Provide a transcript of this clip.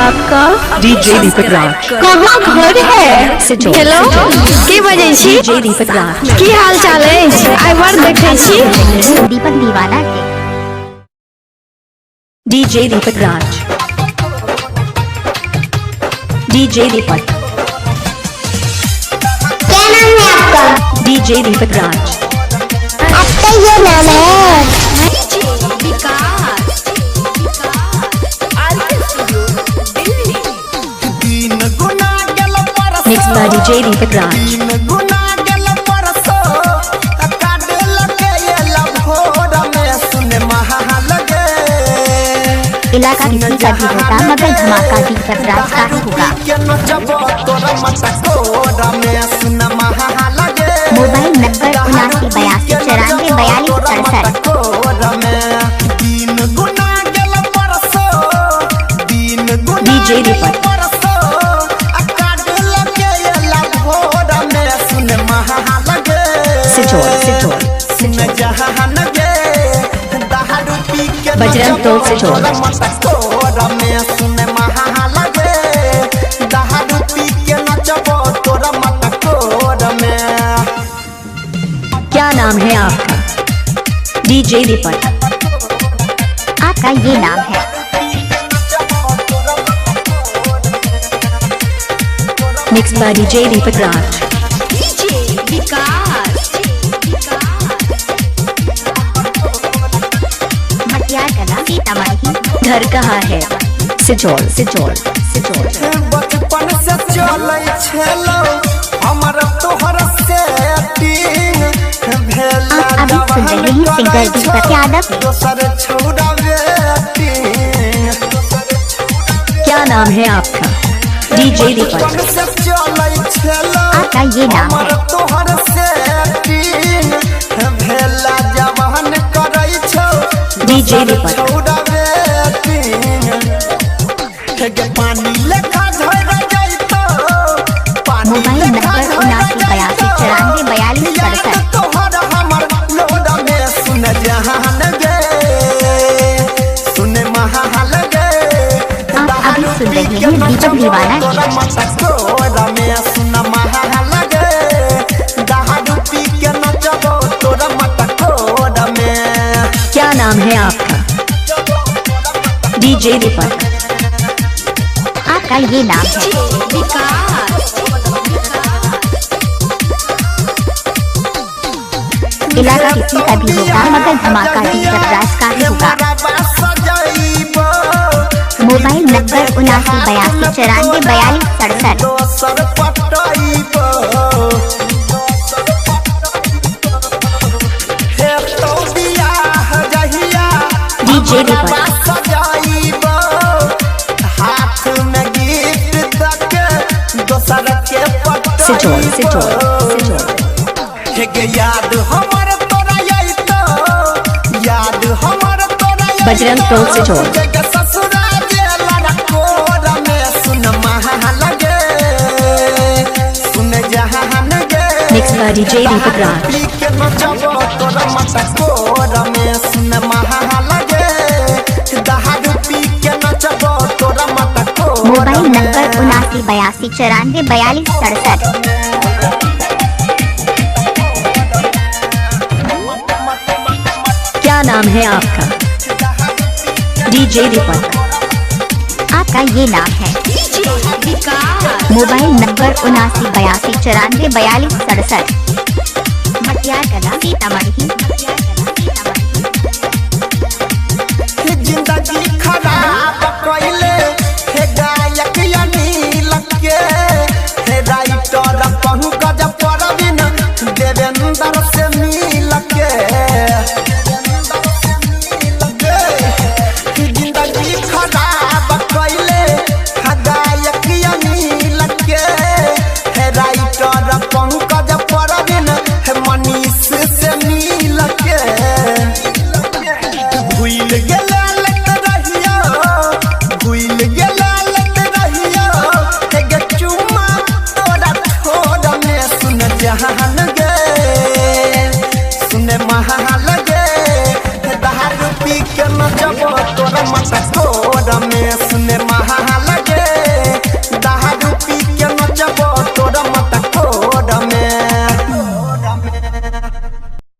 आपका? डीजे दीपक राज। कहाँ घर है? सिजौल। हेलो, के बजै छी? डीजे दीपक राज। की हाल चाल अछि? आइ बड़ देखै छी। दीपक दीवाना के। डीजे दीपक राज। डीजे दीपक। क्या नाम है आपका? डीजे दीपक राज। आपका ये नाम है? तीन गुना गेल परसो। Mix by DJ Deepak Raj. तीन गुना गेल परसो, काट लगे एला भोर में सुन महल गे। इलाका किसी का भी होगा मगर धमाका दीपक राज का ही होगा। के नचबो तोरा मटकोर में सुन महल गे। Mobile number 79 82 94 42 67। तीन गुना गेल परसो, तीन गुना डीजे गेल दीपक। परसो, आ काट लगे एला भोर में सुन महल गे। सिजौल, सिजौल, सुन जहान गे, दारू पी के बजरंग टोल सिजौल। तोरा मटकोर में सुन महल गे, दारू पी के नचबो तोरा मटकोर में। क्या नाम है आपका? डीजे दीपक। आपका ये नाम है? Mix by DJ Deepak Raj. मटियार कला सीतामढ़ी। घर कहाँ है? सिजौल, सिजौल, सिजौल। बचपन से चलै छेलो हमर तोहर सेटिंग भेल। आप अभी सुन रहे हैं सिंगर दीपक यादव। दोसर छौड़ा वेटिंग। क्या नाम है आपका? डीजे दीपक। बचपन से चलै छेलो आपका ये नाम हमर है? तोहर सेटिंग भेल जवान करै छौ डीजे दोसर दीपक। छौड़ा वेटिंग। गे पानी लेखा झर जैतो, पानी मोबाइल लेखा नंबर झर 79 82 94 42 याद 67। तोहर हमर लोड में सुन जहान गे, सुन महल गे। आप अभी सुन रहे हैं दीपक दीवाना के। तोरा मटकोर में सुन महल गे, दारू पी के नचबो तोरा मटकोर में। क्या नाम है आपका? डीजे दीपक। आपका ये नाम है? इलाका किसी का भी होगा मगर धमाका दीपक राज का ही होगा। Mobile number 79 82 94 42 67। दोसर पटैबो हे तो बियाह जहिया डीजे दीपक। सजाइबो, हाथ में गिफ्ट दके दोसर के सिजौल, सिजौल, पटैबो। सिजौल। हे गे याद हमर तोरा अइतो, याद हमर तोरा अइतो। बजरंग टोल सिजौल। जग ससुरा गेल रकोर में सुन महल गे, सुन जहान गे। Mix by DJ Deepak Raj. पी के नचबो तोरा मटकोर में सुन महल गे, दारू पी के नचबो तोरा मटकोर मोबाइल में। नंबर 79 82 94 42 67। क्या नाम है आपका? डीजे दीपक। आपका ये नाम है? Mobile number 79 82 94 42 67। मटियार कला सीतामढ़ी।